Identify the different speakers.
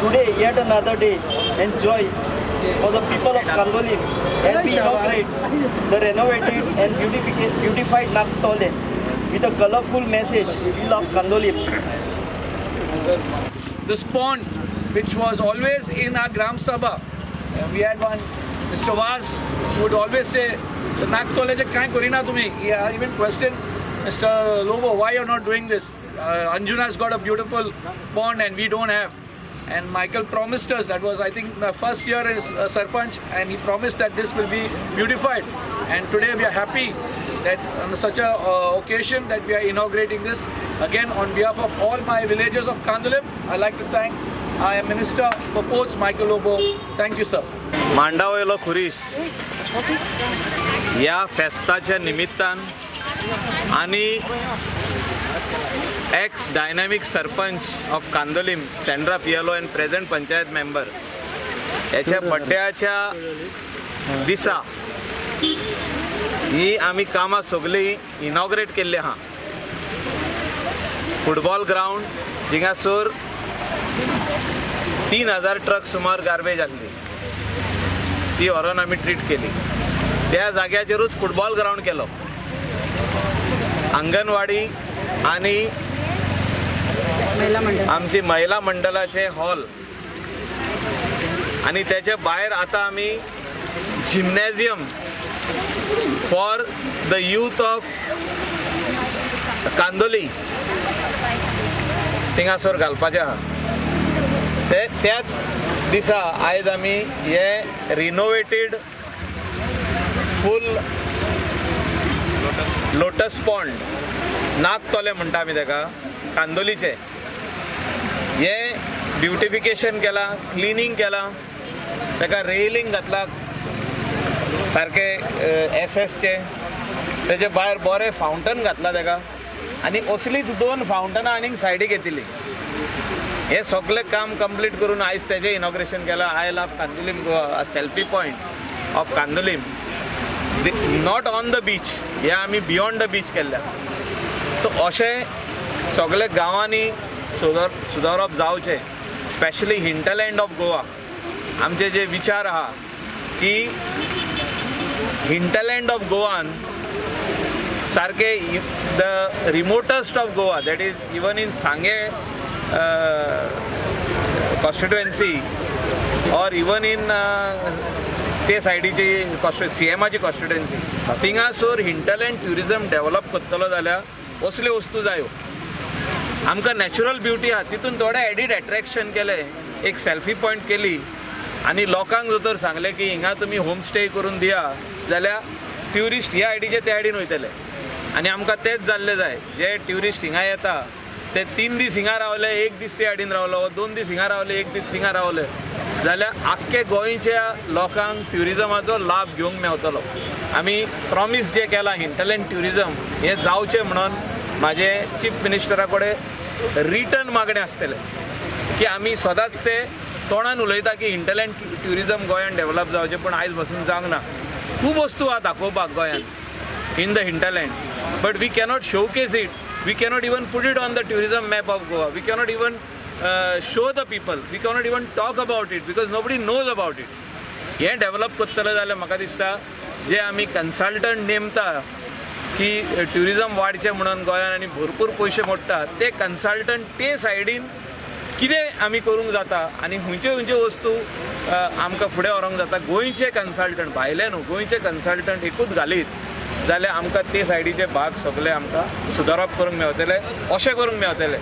Speaker 1: Today, yet another day and joy for the people of Candolim as we inaugurate the renovated and beautified Nagtole with a colorful message, "We love Candolim."
Speaker 2: This pond, which was always in our Gram Sabha, we had one Mr. Vaz, who would always say, "नागतोल्याचे काय करिना तुम्ही?" He even questioned Mr. Lobo, "Why you're not doing this? Anjuna's got a beautiful pond and we don't have." And Michael promised us, that was, I think, the first year as Sarpanch, and he promised that this will be beautified. And today we are happy that on such a occasion that we are inaugurating this. Again, on behalf of all my villagers of Candolim, I like to thank our Minister for Ports, Michael Lobo. Thank you, sir.
Speaker 3: मांडावयलो खुरीस ह्या फेस्ताच्या निमित्तान आनी ex dynamic sarpanch of Candolim, Sandra Fialho, and present panchayat member याच्या बड्ड्याच्या दिसा ही आमी कामां सगळीं इनॉग्रेट केल्ली आहा. फुटबॉल ग्रावंड जिंगासर 3000 ट्रक सुमार गार्बेज आहली, ती व्हरोन आमी ट्रीट केली. त्या जाग्याचेरूच फुटबॉल ग्रावंड केलो. अंगणवाडी आनी आमची महिला मंडळाचे हॉल आनी त्याच्या भायर आतां आमी gymnasium for the youth of Candolim थिंगासर घालपाचें आहा. ते त्याच दिसा आयज आमी हे रिनोवेटेड फूल लोटस पॉन्ड, नागतोले म्हणटा आमी ताका, कांदोलीचे हे ब्युटिफिकेशन केलां, क्लिनींग केलां, ताका रेलिंग घातला सारके एसएसचे, तेजे भायर बरें फावंटन घातला ताका आनी असलीच दोन फावंटनां आनीक सायडीक येतली. हे सगळें काम कंप्लीट करून आयज तेजें इनॉग्रेशन केलां. I love Candolim Goa selfie point of Candolim, not on the beach, हे आमी बियोंड the beach केल्ल्या. सो अशें सगळे गांवांनी सुदारप जावचें, स्पेशली हिंटरलँड ऑफ गोवा. आमचे जे विचार आहा की हिंटरलँड ऑफ गोवान सारके the remotest of Goa, that is even in Sanguem constituency or even in ते सायडीची कॉन्स्टि सीएमाची कॉन्स्टिट्युएन्सी, थिंगासर हिंटरलँड ट्युरिजम डेव्हलप करतलो जाल्यार असल्यो वस्तू जायो. आमकां नॅचरल ब्युटी आहा, तितून थोडे एडिड एट्रॅक्शन केलें, एक सेल्फी पॉयंट केली आनी लोकांक जर तर सांगलें की हिंगा तुमी होम स्टे करून दिया जाल्यार ट्युरिस्ट ह्या सायडीचे त्या सायडीन वयतले. आनी आमकां तेच जाल्लें जाय. जे ट्युरिस्ट हिंगा येता ते 3 दीस हिंगा रावले, एक दीस त्या सायडीन रावलो, 2 दीस हिंगा रावले, एक दीस थिंगा रावले जाल्यार आख्खे गोंयच्या लोकांक ट्युरिजमाचो लाभ घेवंक मेवतलो. आमी प्रॉमीस जें केलां हिंटरलँड ट्युरिजम हें जावचें म्हणून म्हाजें चीफ मिनिस्टरा कडेन रिटर्न मागणें आसतलें की आमी सदांच ते तोंडान उलयता की हिंटरलँड ट्युरिजम गोंयान डेव्हलप जावचें, पूण आयज पासून जावंक ना. खूब वस्तू आहा दाखोवपाक गोंयान in the hinterland, but we cannot showcase it. We cannot even put it on the tourism map of Goa. We cannot even show the people. We cannot even talk about it because nobody knows about it. हें develop करतले जाल्यार म्हाका दिसता जे आमी consultant नेमता की tourism वाडचें म्हणून गोंयान आनी भरपूर पयशे मोडटा, ते कन्सल्टंट ते सायडीन कितें आमी करूंक जाता आनी खंयच्यो खंयच्यो वस्तू आमकां फुडें व्हरूंक जाता, गोंयचे कन्सल्टंट, भायले न्हू, गोंयचे कन्सल्टंट एकूच घालीत जाल्यार आमकां ते सायडीचे भाग सगळे आमकां सुदारप करूंक मेवतले, अशें करूंक मेवतले.